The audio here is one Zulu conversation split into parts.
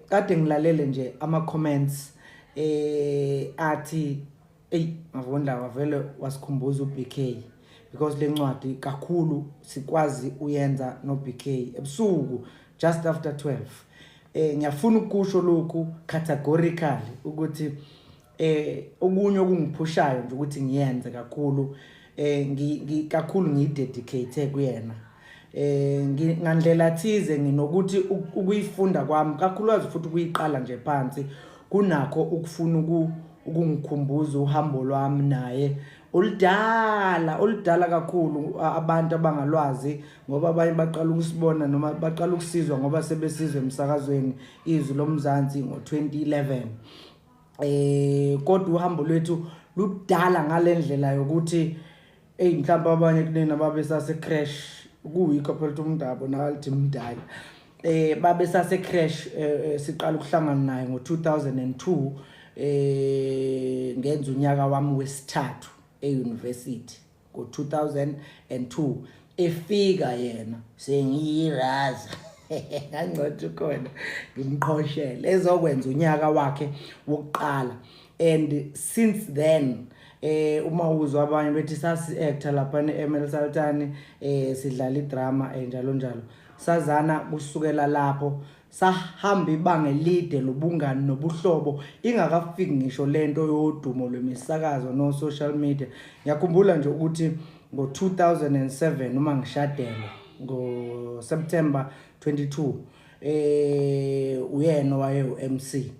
Kade ngilalele nje ama comments athi, ey, Mavundla vele wasikhumbuza uBK, because lencwadi kakhulu sikwazi uyenza noBK ebusuku just after 12. Ngiyafuna ukusho lokhu categorically ukuthi okunye okungiphushayo nje ukuthi ngiyenze kakhulu, kakhulu ngiyidedicate kuyena ngandlela thize, nginokuthi ukuyifunda kwami kakhulukazi futhi ukuyiqala nje phansi kunakho ukufuna ukungikhumbuza uhambo lwami naye oludala, oludala kakhulu, abantu abangalwazi, ngoba abanye baqala ukusibona noma baqala ukusizwa ngoba sebesizwe emsakazweni Izwi Lomzansi ngo-2011, kodwa uhambo lwethu ludala ngalendlela yokuthi, ey, mhlawumbe abanye kunina babe sase creche, kuyikho phela ukuthi umuntu abonakala ukuthi mdala, babe sase creche. Siqala ukuhlangana naye ngo-2002, ngenza unyaka wami wesithathu e-university ngo-2002. Efika yena sengiyiraza ngangcothi khona ngimqhoshele ezokwenza unyaka wakhe wokuqala, and since then, uma uzwa abanye bethi sasi actor lapha ne-ML Sultan, sidlala idrama, njalo njalo, sazana kusukela lapho, sahamba ibanga elide lobungani nobuhlobo ingakafiki ngisho lento yodumo lwemisakazo no social media. Ngiyakhumbula nje ukuthi ngo-2007 uma ngishadelwa ngo-September 22, uyena waye u-MC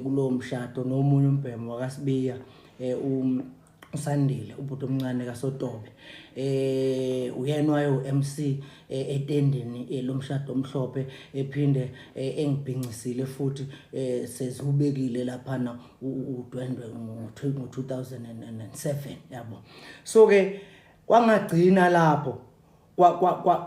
kulowo mshado nomunye umbhemo wakaSibiya, uSandile, ubhuti omncane kaSotobe, uyena waye u-MC etendeni lomshado omhlophe, ephinde engibhincisile futhi, sezubekile laphana udwendwe ngo-2007, yabo. So ke kwangagcina lapho,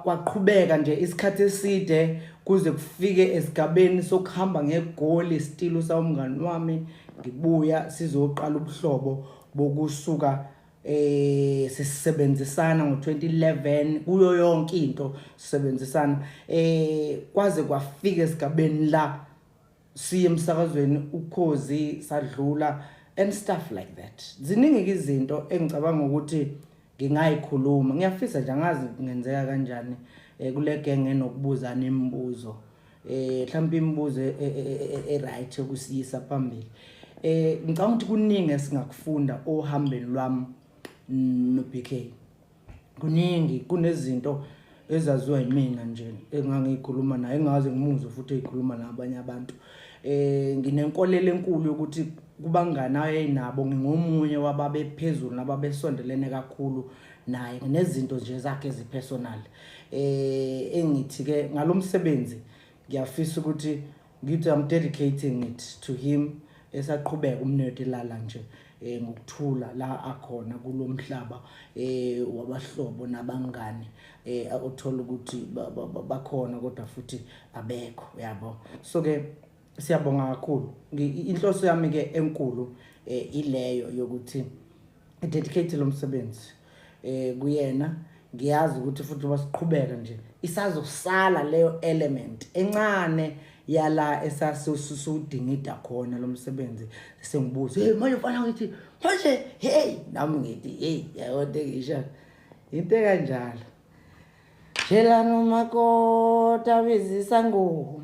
kwaqhubeka nje isikhathi eside kuze kufike esigabeni sokuhamba ngeGoli still sawumngani wami, ngibuya sizoqala ubuhlobo bokusuka sisebenzisana ngo-2011 kuyo yonke into sisebenzisana, kwaze kwafika esigabeni la siye emsakazweni Ukhozi, sadlula and stuff like that. Ziningi izinto engicabanga ukuthi ngingayikhuluma, ngiyafisa nje, angazi kungenzeka kanjani, kule genge enokubuzana imibuzo, mhlawumbe imibuzo e-right yokusiyisa phambili. Ngicabanga ukuthi kuningi esingakufunda ohambeni lwami no-BK, kuningi, kunezinto ezaziwa yimina nje engangiyikhuluma naye engaze ngimuzwe futhi eyikhuluma nabanye abantu. Nginenkolelo enkulu yokuthi kubangani ayenabo ngingomunye wababephezulu nababesondelene kakhulu naye, nginezinto nje zakhe ezipersonal. Engithi ke ngalomsebenzi ngiyafisa ukuthi ngithi I'm dedicating it to him esaqhubeka umnethu elala nje ngokuthula la akhona kulomhlaba wabahlobo nabangani, uthola ukuthi bakhona kodwa futhi abekho, yabo. So ke siyabonga kakhulu. Inhloso yami ke enkulu ileyo yokuthi dedicate lo msebenzi kuyena. Ngiyazi ukuthi futhi basiqhubeka nje isazosala leyo element encane yala esasudingida khona lo msebenzi, sengibuza, "Hey, manje mfana," ngithi, "manje hey," nami ngithi, "Hey, yabo," into engisho into kanjalo. Tshela nomakoti abizisa ngoma.